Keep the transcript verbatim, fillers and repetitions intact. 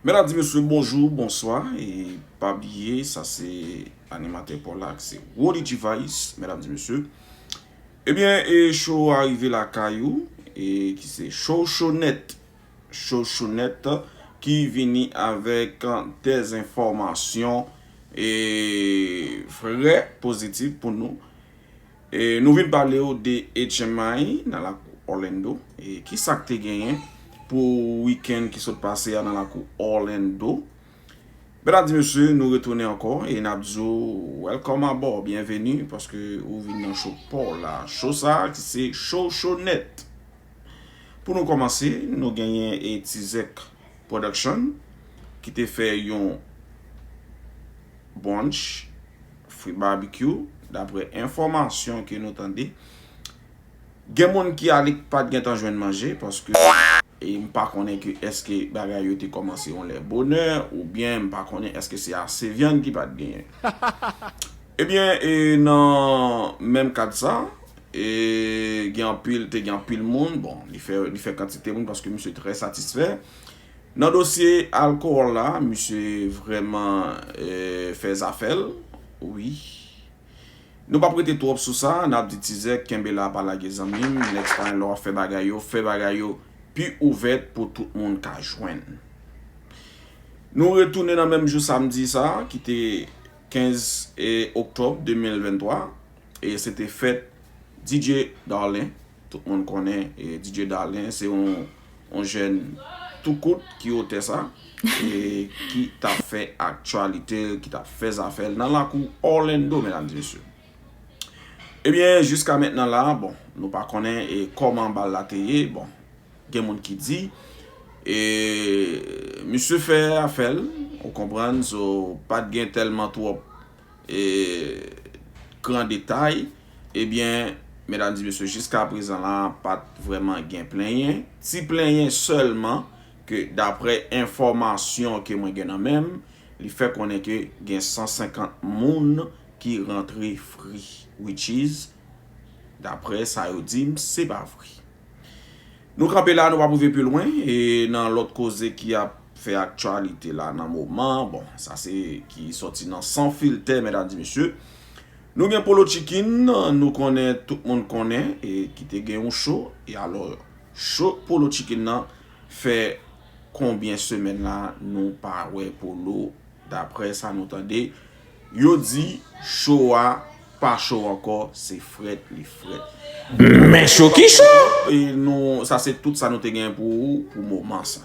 Medam, mesye, bonjou, bonswa. E pa bliye, sa se animatè pa w la, ki se Roody G Vice, medam, mesye. Ebyen, e show a rive lakay ou, e ki se Show Show Nèt. Show Show Nèt, ki vini avèk de enfòmasyon e vrè pozitif pou nou. E nou vin pale w de H M I nan lakou Orlando. E ki sa k te genyen pou wikenn ki sot pase a nan lakou Orlando? Medam, mesye, nou retounen ankò e n ap di w welcome aboard, byenveni, paske ou vin nan show pa w la. Show sa a ki se Show Show Nèt. Pou nou kòmanse, nou genyen e Tizèk Production ki te fè yon brunch, free barbecue, daprè enfòmasyon ke nou tande. Gen moun ki ale k pa t gentan jwenn manje, paske e m pa konnen ke èske bagay yo te kòmanse yon lè bonè, oubyen m pa konnen èske se ase vyann ki pa t genyen. Ebyen, e nan menm kad sa, e gen anpil, te gen anpil moun, bon, li fè, li fè kantite moun paske misye trè satisfè. Nan dosye alkòl la, misye vrèman e, fè zafè l, wi. Nou p ap rete twòp sou sa, n ap di Tizèk, kenbe la, pa lage zanmi m, next time lè w ap fè bagay yo, fè bagay yo pi ouvèt pou tout moun ka jwenn. Nou retounen nan menm jou samdi sa, ki te kenz e, oktòb de mil venntwa, e se te fèt D J Darlin. Tout moun konnen e, D J Darlin se yon, yon jèn tou kout ki otè sa, e ki t ap fè aktyalite l, ki t ap fè zafè l nan lakou Orlando, medam, mesye. Ebyen, jiska mentnan la, bon, nou pa konnen e kòman bal la te ye, bon, gen moun ki di e misye fè afè l, ou konprann, so pa t gen tèlman twòp e gran detay. Ebyen, medam, mesye, jiska prezan la, pa t vrèman gen plenyen. Ti plenyen sèlman ke daprè enfòmasyon ke mwen gen nan men m, li fè konnen ke gen san senkant moun ki rantre fri, which is, daprè sa yo di m, se pa vre. Nou kanpe la, nou p ap rive pi lwen, e nan lòt koze ki ap fè aktyalite la nan moman, bon, sa se ki sòti nan San Filtè, medam, mesye. Nou gen Polo Chicken, nou konnen, tout moun konnen, e ki te gen yon show, e alò, show Polo Chicken nan fè konbyen semèn la nou pa wè Polo, daprè sa nou tande, yo di show a pa show ankò, se frèt li frèt. Men show ki show! E nou, sa se tout sa nou te gen pou ou pou moman sa.